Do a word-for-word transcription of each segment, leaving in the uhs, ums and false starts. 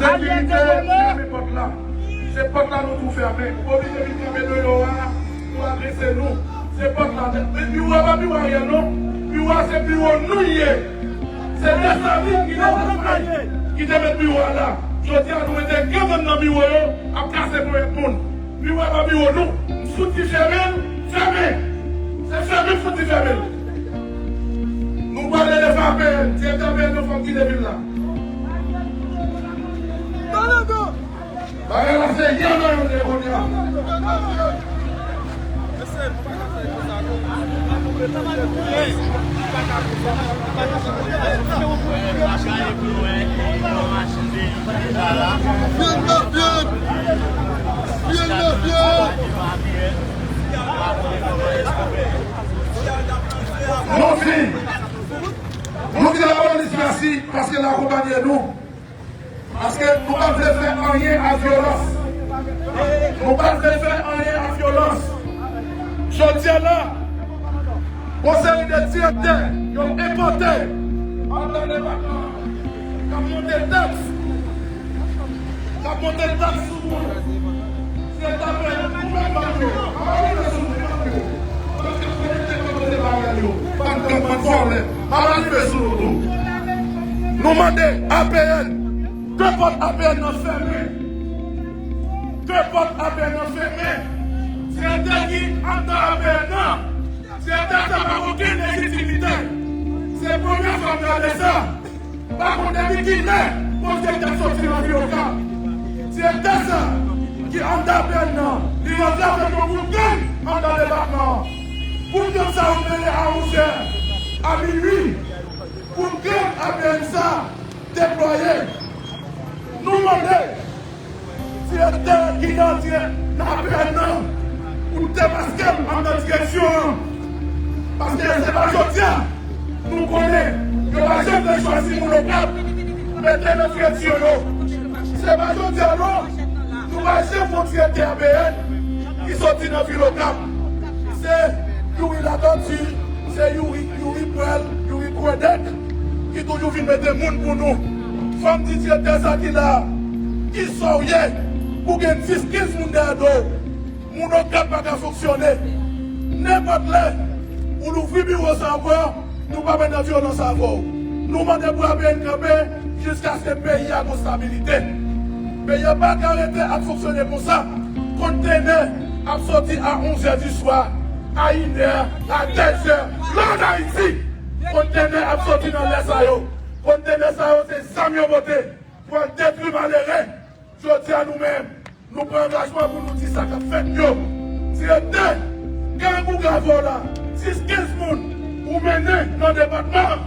Sekirite, fèmen pòt la. Se pòt la nou tou fèmen. Ou oblije vin kanpe deyò a pou adrese nou. Se pòt la nèt. Men biwo a pa biwo Ariel non. Biwo a se biwo nou l ye. Se Desalin ki te travay, ki te met biwo a la. Jodi a nou mete granmoun nan biwo yo ap kase ponyèt moun. Biwo a pa biwo nou. M fouti fèmen l, fèmen. Se fèmen m fouti fèmen l. Nou pral rele fè A P N, direktè A P N yo fò m kite vil la. Bagay la se yon nan yon de kounye a. Nou di, nou di lapolis mèsi paske l akonpanye nou. Paske nou pa vle fè anyen ak vyolans. Nou pa vle fè anyen ak vyolans. Jodi a la, gon seri de direktè yo enpòte anndan depatman an, k ap monte taks, k ap monte taks sou moun. Se ta fè nou menm bandi yo. Pa rive sou nou, bandi yo. Bandi k ap konekte bandi yo, pa rive sou nou. Pa rive sou nou. Nou mande A P N, de pòt A P N nan fèmen. De pòt A P N nan fèmen. Direktè ki anndan A P N nan, direktè sa pa gen okenn lejitimite. Se premye fwa m gade sa. Pa konn depi kilè yon direktè soti nan vil Okap. Direktè sa ki anndan A P N nan, li rantre avèk yon gwoup gang anndan depatman an. Gwoup gang sa yo mele a onzè, a minui. Gwoup gang A P N sa deplwaye. Nou mande direktè ki nan dirè-, nan A P N nan, pou demaske l anndan direksyon an. Paske se pa jodi a nou konnen yo pa janm te chwazi moun Okap mete nan direksyon yo. Se pa jodi a non, nou pa janm wè direktè A P N ki soti nan vil Okap. Se Youri Latortue, se Youri, Youri Pwèl, Youri Kwèdèk ki toujou vin mete moun pou nou. Fò m di direktè sa ki la, kisa w ye pou gen dis, kenz moun dèyè do w? Moun Okap pa ka fonksyone. Nenpòt lè ou louvri biwo sa ankò, nou p ap nan vyolans avè w. Nou mande pou A P N kanpe jiskaske peyi a gon stabilite. Peyi a pa ka rete ap fonksyone konsa. Kontenè ap soti a onzè di swa, a inè, a dèzè, lè ann Ayiti. Kontenè ap soti nan lè sa yo. Kontenè sa yo se zam yo pote pou al detwi malere. Jodi a nou menm, nou pran angajman pou nou di sa k ap fèt yo. Direktè, gang ou gravè w la, dis, kenz moun ou mennen nan depatman an,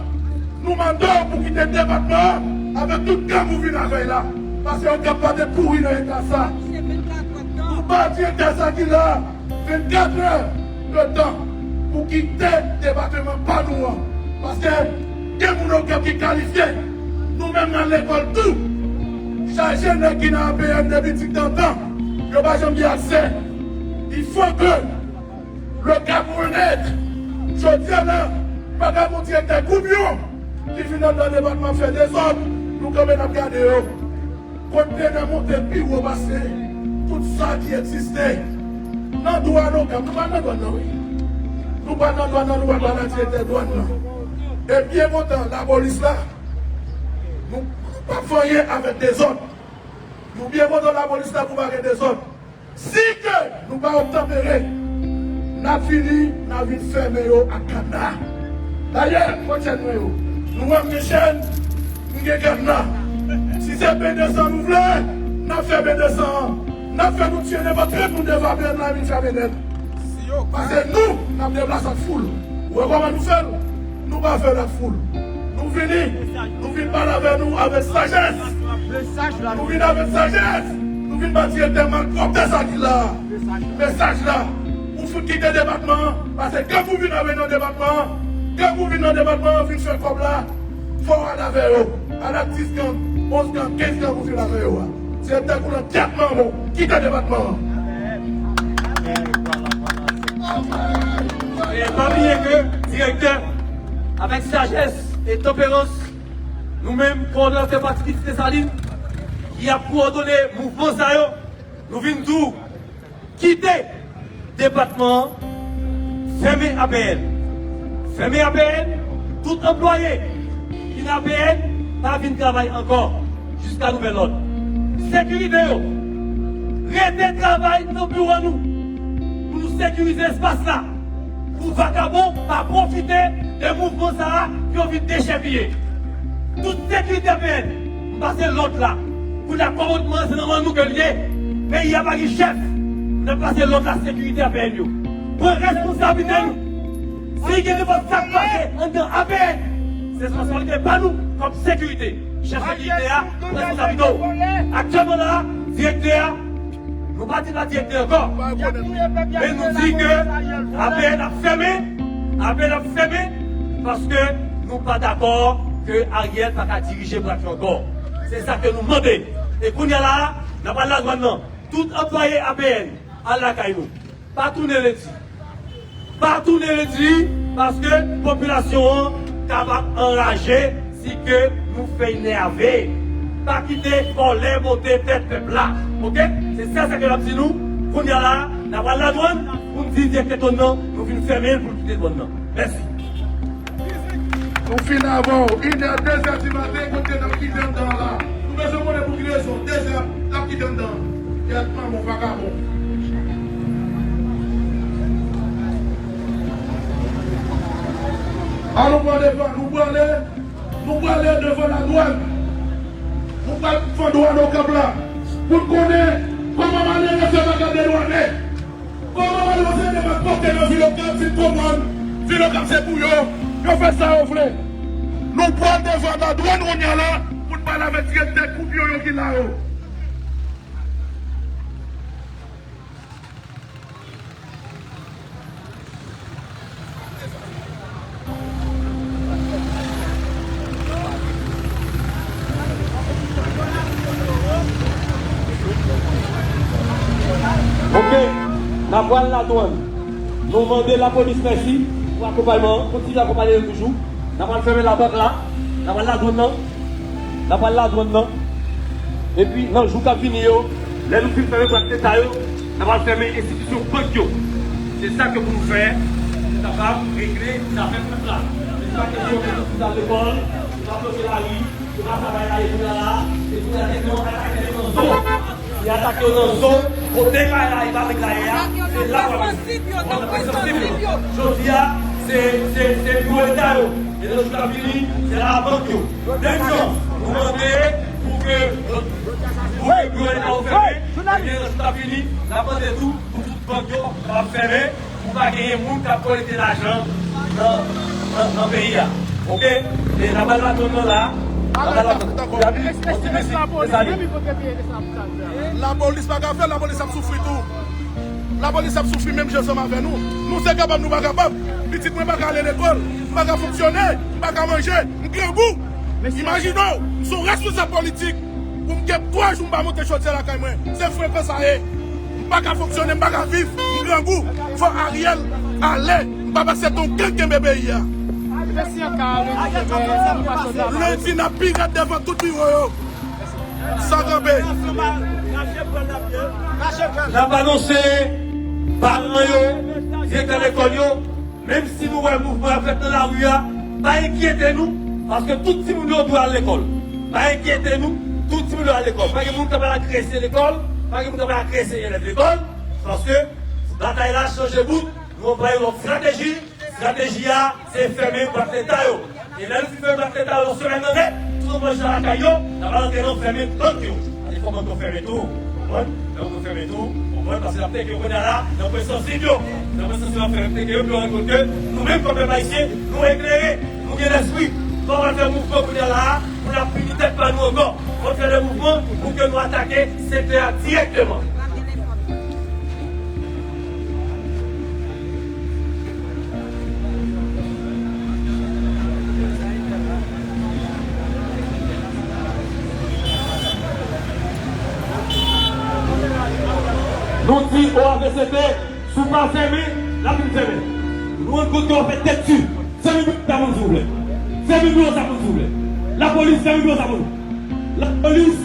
nou mande w pou kite depatman an avèk tout gang ou vin avè l la. Paske Okap pa te pouri nan eta sa. Nou ba direktè sa ki la vennkat è de tan pou kite depatman pa nou an. Paske gen moun Okap ki kalifye. Nou menm nan lekòl tou. Chaje nèg ki nan A P N depi digdantan. Yo pa janm gen aksè. Il faut que le Cap renaître. Jodi a la, pa ka gon direktè koubyon ki vin anndan depatman fè dezòd, nou kanpe n ap gade yo. Kontenè monte pi wo pase tout sa ki egziste. Nan dwàn Okap, nou pa nan dwàn nan wi. Nou pa nan dwàn nan, nou pa pale ak direktè dwàn nan. E byen kontan lapolis la, nou, nou pa fè anyen avèk dezòd. Nou byen kontan lapolis la pou pa gen dezòd. Si ke nou pa obtanpere, n ap fini, n ap vin fèmen yo ak kadna. Dayè, kot chèn mwen yo? Nou wè m gen chèn, m gen kadna. Si se ben de san nou vle, n ap fè ben de san an. N ap fè nou tiye nenpòt trant moun devan A P N la vin fèmen nèt. Paske nou, n ap deplase ak foul. Ou wè kòman nou fè l? Nou pa fè l ak foul. Nou vini, nou vin pale avè nou avèk sajès. Nou vin avèk sajès. Nou vin ba direktè malpwòpte sa ki la a mesaj la. Ou fout kite depatman an, paske gang ou vin avè nan depatman an, gang ou vin nan depatman an vin fè kòb la. Fò w al avè yo. Al ak dis gang, onz gang, kenz gang ou vin avè yo a. Direktè Koulantèt manman w, kite depatman an. E pa bliye ke direktè, avèk sajès e tanperans, nou menm, kowòdonatè pati Pitit Desalin, ki ap kowòdone mouvman sa yo, nou vin di w, kite depatman an, fèmen A P N. Fèmen A P N, tout anplwaye ki nan A P N pa vin travay ankò jiska nouvèl lòd. Sekirite yo, rete travay nan biwo nou pou nou sekirize espas la, pou vakabon pa pwofite de mouvman sa a pou yo vin dechèpiye. Tout sekirite A P N, m pase lòd la. Kounye a, kòmandman an se nan men nou ke l ye. Peyi a pa gen chèf. N ap pase lòd la, sekirite A P N yo, pran responsablite nou. Si gen nenpòt sa k pase anndan A P N, se responsablite pa nou kòm sekirite. Chèf sekirite a, pran responsablite w. Aktyèlman la, direktè a, nou pa di l pa direktè ankò. Men nou di ke A P N ap fèmen, A P N ap fèmen, paske nou pa dakò ke Ariel pa ka dirije brak yo ankò. Se sa ke nou mande. E kounye a la, n ap al ladwann nan. Tout anplwaye A P N, al lakay nou. Pa tounen lendi. Pa tounen lendi, paske popilasyon an kapab anraje si ke nou fè l nève. Pa kite kòlè monte tèt pèp la. Oke? Se sèl sa ke n ap di nou. Kounye a la, n ap al ladwann pou n di direktè dwàn nan, nou vin fèmen l pou l kite dwàn nan. Mèsi. Nou fin avè w. Inè, dezè di maten, kote n ap kite anndan an la? Nou bezwen konnen pou ki rezon dezè n ap kite anndan an. Kèt manman w vakabon. An nou pran devan, nou prale, nou prale devan ladwann. Nou pral fè dwàn Okap la. Pou n konnen kòman malere fè pa ka dedwane. Kòman malere fè pa pote nan vil Okap, fin konprann vil Okap se pou yo. Yo fè sa yo vle. Nou pral devan ladwann kounye a la pou n pale avèk direktè gwoup yo, yo ki la yo. Oke, n ap pral ladwann. Nou mande lapolis mèsi pou akonpayman an. Kontinye akonpaye yo toujou. N ap pral fèmen labank la. N ap pral ladwann nan. N ap al ladwann nan. Epi, nan jou k ap vini yo, lè nou fin fèmen brak Leta yo, n ap al fèmen enstitisyon bank yo. Se sa ke pou nou fè, pou nou kapab regle zafè pèp la. Se pa kesyon ke nou al lekòl, nou pa bloke lari, nou pa travay lari kounye a la, e kounye a, nèg yo atake nou nan zo. Li atake yo nan zo, kote kay la, li pa vle kay la, se la w ap vini. Mwen, mwen sansib yo. Jodi a, se, se, se biwo Leta yo. E nan jou k ap vini, se labank yo. Menm jan, nou mande pou ke, pou ke biwo Leta yo fèmen, ebyen, nan jou k ap vini, n ap mande tou pou tout bank yo ap fèmen. Pou pa genyen moun k ap kolekte lajan nan, nan, nan peyi a. Oke? E n ap al ladwann nan la. N ap al ladwann. Gaby, on ti mesi, mezanmi. Lapolis pa ka fè, lapolis ap soufri tou. Lapolis ap soufri menm jan ansanm avè nou. Nou se kapab, nou pa kapab. Pitit mwen pa ka ale lekòl, m pa ka fonksyone, m pa ka manje, m grangou. Imajine w, m se yon responsab politik. Pou m gen twa jou m pa monte chodyè lakay mwen. Se frekan sa ye. M pa ka fonksyone, m pa ka viv, m grangou. Fò Ariel ale. M p ap aksepte yon gang kenbe peyi a. Lendi, n ap pi rèd devan tout biwo yo. San kanpe. N ap anonse paran yo, direktè lekòl yo, menm si nou wè mouvman ap fèt nan lari a, pa enkyete nou, paske tout timoun yo dwe al lekòl. Pa enkyete nou, tout timoun yo al lekòl. Pa gen moun k ap al agrese lekòl, pa gen moun k ap al agrese elèv lekòl, paske batay la chanje bout, nou anplwaye yon lòt estrateji. Estrateji a, se fèmen brak Leta yo. E lè nou fin fèmen brak Leta yo, yon semèn nan nèt, tout moun al lakay yo, n ap al antre nan fèmen bank yo. Alè, fò bank yo fèmen tou, konprann? Fò bank yo fèmen tou, konprann? Paske n ap teke yo kounye a la, nan pwen sansib yo. Nan pwen sansib yo, n ap fèmen teke yo, pou yo rann kont ke nou menm, kòm pèp ayisyen, nou eklere, nou gen lèspri. Fò n al fè mouvman kounye a la, pou n ap pini tèt pa nou ankò. Fò n fè de mouvman pou ke nou atake sektè a dirèkteman. Nou di O A V C T, si w pa fèmen, n ap vin fèmen. Nou rann kont ke w ap fè tèt di. Fèmen biwo sa pou nou, silvouplè. Fèmen biwo sa pou nou, silvouplè. Lapolis, fèmen biwo sa pou nou. Lapolis,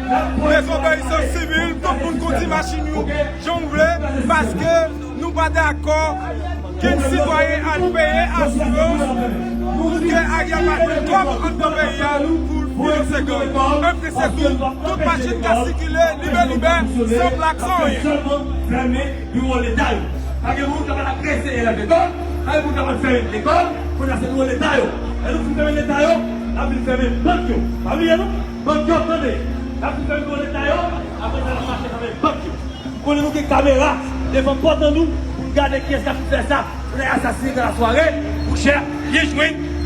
dezobeyisans sivil, tout moun kondi machin yo jan w vle, paske nou pa dakò ke yon sitwayen al peye asirans pou ke Ariel pa jwenn kòb anndan peyi a pou l finanse gang. Anplis se tou, tout machin ka sikile libelibe, san plak, san anyen. Biwo Leta yo. Pa gen moun k ap al agrese elèv lekòl, pa gen moun k ap al fèmen lekòl, kounye a se biwo Leta yo. Lè nou fin fèmen Leta yo, n ap vin fèmen bank yo. Pa bliye non, bank yo, tande. N ap vin fèmen biwo Leta yo, apre sa n ap mache fèmen bank yo. Konnen nou gen kamera devan pòt an nou pou n gade kiyès k ap fè sa. Kounye a asasinen nan lasware, monchè, byen jwenn.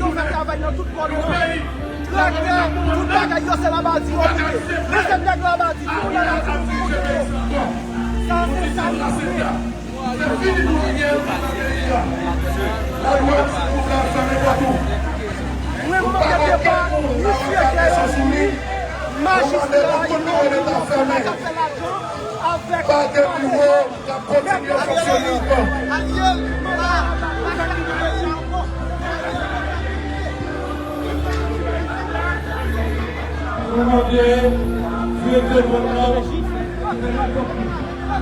yo fè travay nan tout kò nou. Traktè, tout bagay yo se Labadi yo kite. Men se nèg Labadi, tout moun Labadi yo kite. Sa se sa nou ye. Se fini pou nou ye nan peyi a. Lalwa sou pouvwa sa nenpòt ou. Mwen mande depa misye Guerrier, majistra yo, yo k ap fè lajan avèk pa gen biwo k ap kontinye fonksyone ankò. Mwen mande direktè pòt la, si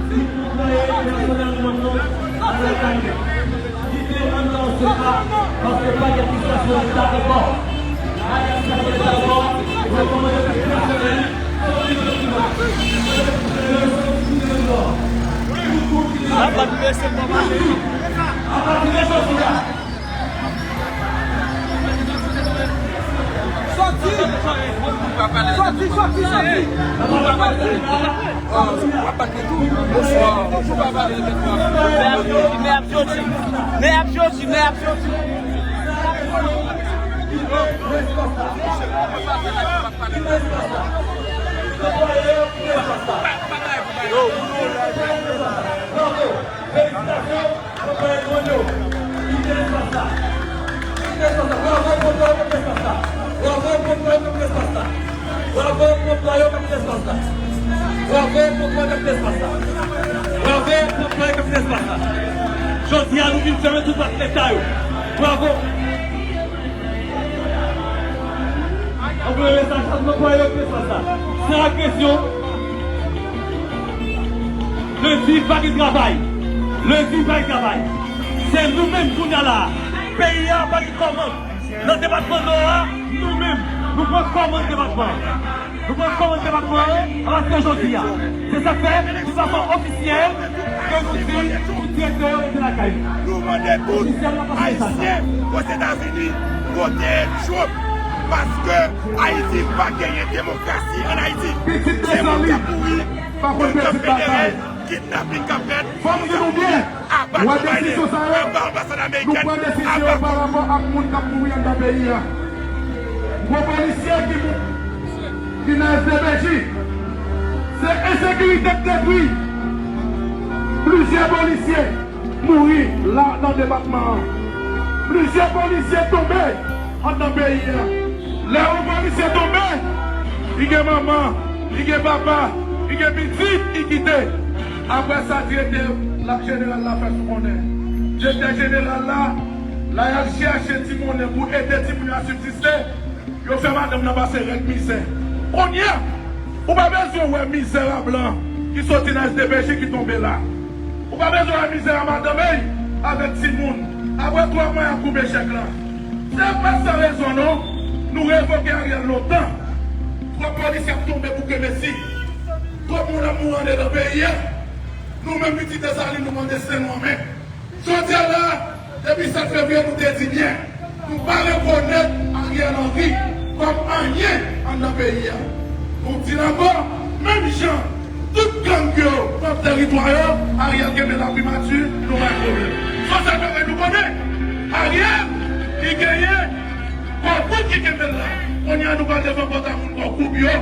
tout moun gaye pèsonèl nan non a lakay yo. Kite anndan Sena, paske pa gen fiksasyon leta ankò. Pa gen fiksasyon leta ankò, rekomande fiksasyon li, soti nan dokiman. Soti nan dokiman. Apati de jodi a. Apati de jodi a. Soti! Soti, soti, soti! Bonswa. Bonswa. Mè ap soti, mè ap soti, mè ap soti, mè ap soti. Yo, yo, yo. Felisitasyon, kanpay mwen yo. Kite espas la. Kite espas la. Bravo pou mwen yo k ap kite espas la. Bravo pou mwen yo k ap kite espas la. Bravo pou mwen yo k ap kite espas la. Bravo pou mwen yo k ap kite espas la. Bravo pou mwen yo k ap kite espas la. Jodi a, nou vin fèmen tout pòt leta yo. Bravo. Anploye sa, sa, anploye yo k fè sa. San agresyon. Lendi pa gen travay. Lendi pa gen travay. Se nou menm kounye a la. Peyi a pa gen kòmand. Nan depatman Nò a, nou menm, nou pran kòmann depatman an. Nou pran kòmann depatman an apati de jodi a. Se sa k fè, de fason ofisyèl, ke nou di pou direktè yo rete lakay yo. Nou mande tout Ayisyen Ozetazini vote Trump, paske Ayiti pa genyen demokrasi ann Ayiti. Se moun k ap mouri, moun k ap federe, kidnaping k ap fèt, abat yo bay lè, anba anbasad amerikèn, abat yo. Fò m di nou byen, nou pran desizyon pa rapò ak moun k ap mouri anndan peyi a. Gwo polisye ki mou-, ki nan S D P J. Se ensekirite k detwi. Plizyè polisye mouri la nan depatman an. Plizyè polisye tonbe anndan peyi a. Lè yon polisye tonbe, li gen manman, li gen papa, li gen pitit, li kite. Apre sa, direktè la, jeneral la fè sou konnen. Direktè jeneral la, la y al chèche ti monnen pou ede timoun yo a sibsiste. Yo fè madanm nan pase rèd mizè. Kounye a, ou pa bezwen wè mizè a blan ki soti nan S D P J ki tonbe la. Ou pa bezwen wè mizè a madanm, ey, avèk timoun. Apre twa mwa, y ap koupe chèk la. Se pa san rezon non, nou revoke Ariel lontan. Twòp polisye ap tonbe pou ke mesi. Twòp moun ap mouri andedan peyi a. Nou menm pitit Desalin, nou pran desten nou an men. Jodi a la, depi sèt fevriye, nou te di byen, nou pa rekonèt Ariel Henry kòm anyen anndan peyi a. Nou di l ankò, menm jan tout gang yo pran teritwa yo, Ariel kenbe laprimati, nou pa gen pwoblèm. Sa, sa fè nou konnen Ariel, li genyen Kòkoub ki kenbe l la. Kounye a, nou pral devan pòt a moun Kòkoub yo,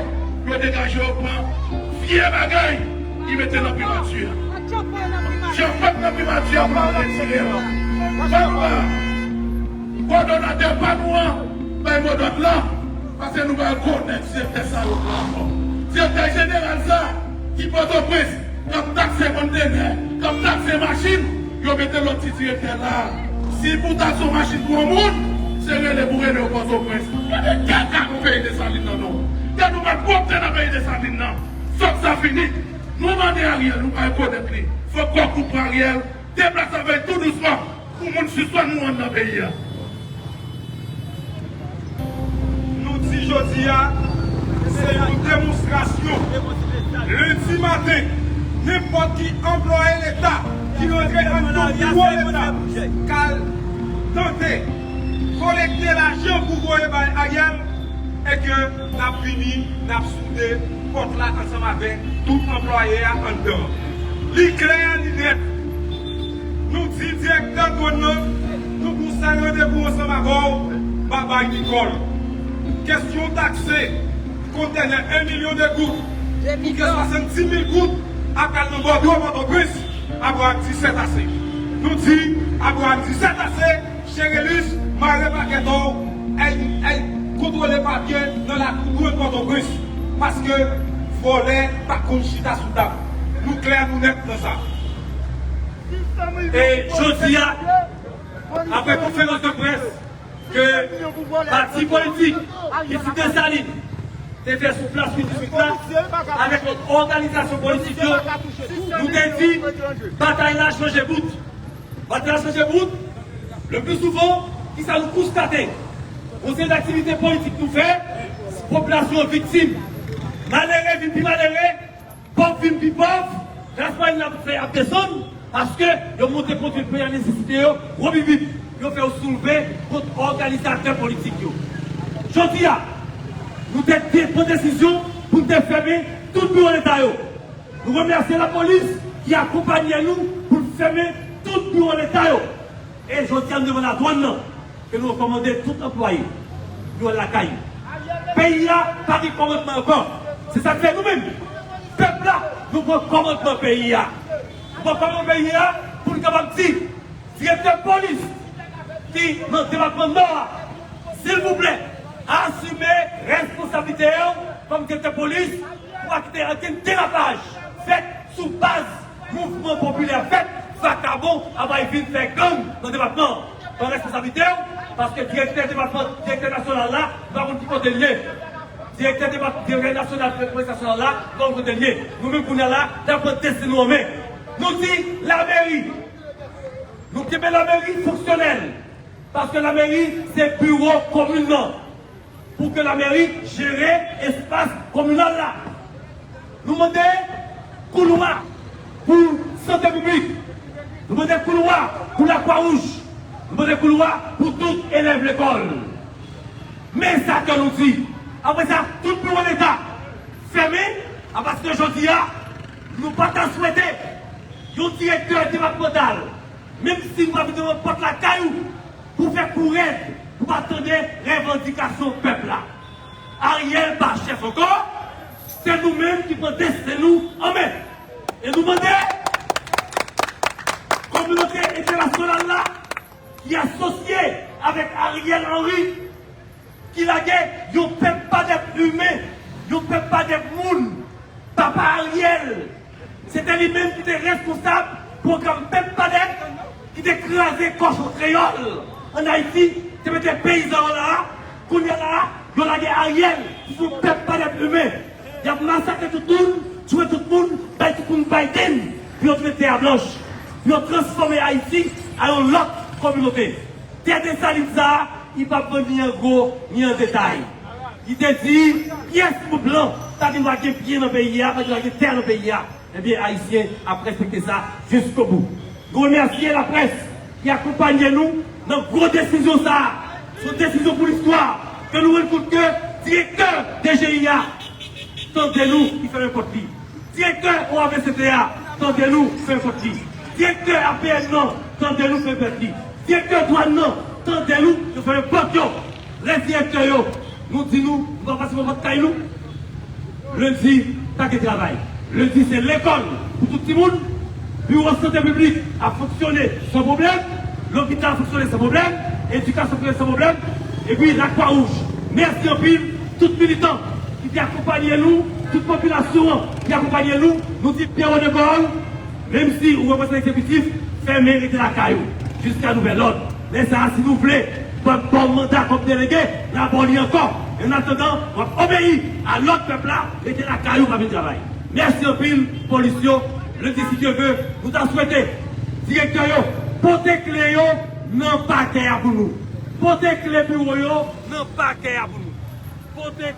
yo degaje yo pran vye bagay ki mete nan primati a. Jan fèt nan primati a, pral retire yo. Papa, kòdonatè pa nou an bay modòd la, paske nou pa rekonèt direktè sa yo ankò. Direktè jeneral sa ki Pòtoprens, k ap takse kontenè, k ap takse machin, yo mete lòt ti direktè la. Si pou w takse yon machin pou yon moun, se rele pou rele yo Pòtoprens. Gade kaka nou peyi Desalin nan non. Gade nou malpwòpte nan peyi Desalin nan. Fòk sa fini. Nou mande Ariel, nou pa rekonèt li. Fòk Kòkoub pran Ariel, deplase avè l tou dousman pou moun sispann mouri anndan peyi a. Nou di jodi a, se yon demonstrasyon. Lendi maten, nenpòt ki anplwaye Leta ki rantre anndan biwo Leta k al tante kolekte lajan pou voye bay Ariel, e ke n ap vini, n ap soude pòt la ansanm avèk tout anplwaye a anndan. Li klè, li nèt. Nou di direktè dwàn nan, nou pou sèl randevou ansanm avè w, Babay Nicole. Kesyon takse kontènè en milyon de goud pou ke swasanndis mil goud ap al nan bòdwo Pòtoprens, Abraham di sèt ase. Nou di Abraham di sèt ase, Cherilus, mare pakèt w, al, al kontwole papye nan lakou dwàn Pòtoprens, paske vòlè pa konn chita sou tab. Nou klè, nou nèt nan sa. E jodi a, apre konferans de près ke pati politik isit Desalin te fè sou plas Wi dizuit la, avèk lòt òganizasyon politik yo, nou te di batay la chanje bout. Batay la chanje bout. Le pli souvan, kisa nou konstate? Yon seri aktivite politik nou fè, popilasyon an viktim. Malere vin pi malere, pòv vin pi pòv, klas mwayèn nan ap fè ap desann, paske yo monte pwodui premyè nesesite yo, wobibip, yo fè yo soulve kont òganizatè politik yo. Jodi a, nou te, te pran desizyon pou n te fèmen tout biwo Leta yo. Nou remèsye lapolis ki akonpanye nou pou n fèmen tout biwo Leta yo. E jodi a, nou devan ladwàn nan, ke nou rekòmande tout anplwaye yo al lakay yo. Peyi a pa gen kòmandman ankò. Se sa k fè nou menm, pèp la, nou pran kòmandman peyi a. Nou pran kòmandman peyi a pou n kapab di direktè polis ki nan depatman Nò a, silvouplè, asime responsablite w kòm direktè polis pou pa kite okenn derapaj fèt sou baz mouvman popilè fèt, vakabon ap al vin fè gang nan depatman an. Pran responsablite w, paske direktè depatman, direktè nasyonal la, nou pa konn ki kote l ye. Direktè depa-, direktè nasyonal polis nasyonal la, nou pa konn kote l ye. Nou menm kounye a la, n ap pran desten nou an men. Nou di lameri, nou kenbe lameri fonksyonèl. Paske lameri se biwo komin nan. Pou ke lameri jere espas kominal la. Nou mande koulwa pou sante piblik. Nou mande koulwa pou Lakwa Wouj. Nou mande koulwa pou tout elèv lekòl. Men sa ke nou di. Apre sa, tout biwo leta fèmen, a paske jodi a, nou pa ta swete yon direktè depatmantal, menm si nou pa vin devan pòt lakay ou, pou fè kou rèd, pou pa tande revandikasyon pèp la. Ariel pa chèf ankò, se nou menm ki pran desten nou an men. E nou mande kominote entènasyonal la, ki asosye avèk Ariel Henry, ki lage yon pèp pa dèt imen, yon pèp pa dèt moun. Papa Ariel, se te li menm ki te reskonsab pwogram pèp pa dèt, ki te kraze kòchon kreyòl ann Ayiti, te mete peyizan yo la a. Kounye a la a, yo lage Ariel sou pèp pa dèt imen. Y ap masakre tout moun, touye tout moun, bay tout moun Biden pou yo tounen tè a blanch, pou yo transfòme Ayiti a yon lòt kominote. Tè Desalin sa a, li p ap vann ni an gwo, ni an detay. Li te di, pyès moun blan pa gen dwa gen byen nan peyi a, pa gen dwa gen tè nan peyi a. Ebyen, Ayisyen ap respekte sa jiskobou. Nou remèsye laprès ki akonpanye nou nan gwo desizyon sa a. Se yon desizyon pou listwa ke nou rann kont ke direktè D G I a tande nou, li fèmen pòt li. Direktè O A V C T a tande nou, fèmen pòt li. Direktè A P N nan tande nou, fèmen pòt li. Direktè dwàn nan tande nou, yo fèmen pòt yo. Lè direktè yo, nou di nou, nou pa pase nan pòt kay nou. Lendi, pa gen travay. Lendi, se lekòl pou tout timoun. Biwo sante piblik ap fonksyone san pwoblèm. Lopital ap fonksyone san pwoblèm. Edikasyon ap fonksyone san pwoblèm. Epi Lakwa Wouj. Mèsi anpil, tout militan ki te akonpanye nou, tout popilasyon an ki akonpanye nou. Nou di byen wo de kò, menm si ou reprezante egzekitif, fèmen, rete lakay ou jiska nouvèl òd. Lè sa a, si nou vle ba w manda kòm delege, n a ba w li ankò. Annatandan, w ap obeyi a lòd pèp la, rete lakay ou, pa vin travay. Mèsi anpil, polis yo. Lendi, si Dye ve, nou ta swete direktè yo pote kle yo nan pakè a pou nou. Pote kle biwo yo nan pakè a pou nou. Pote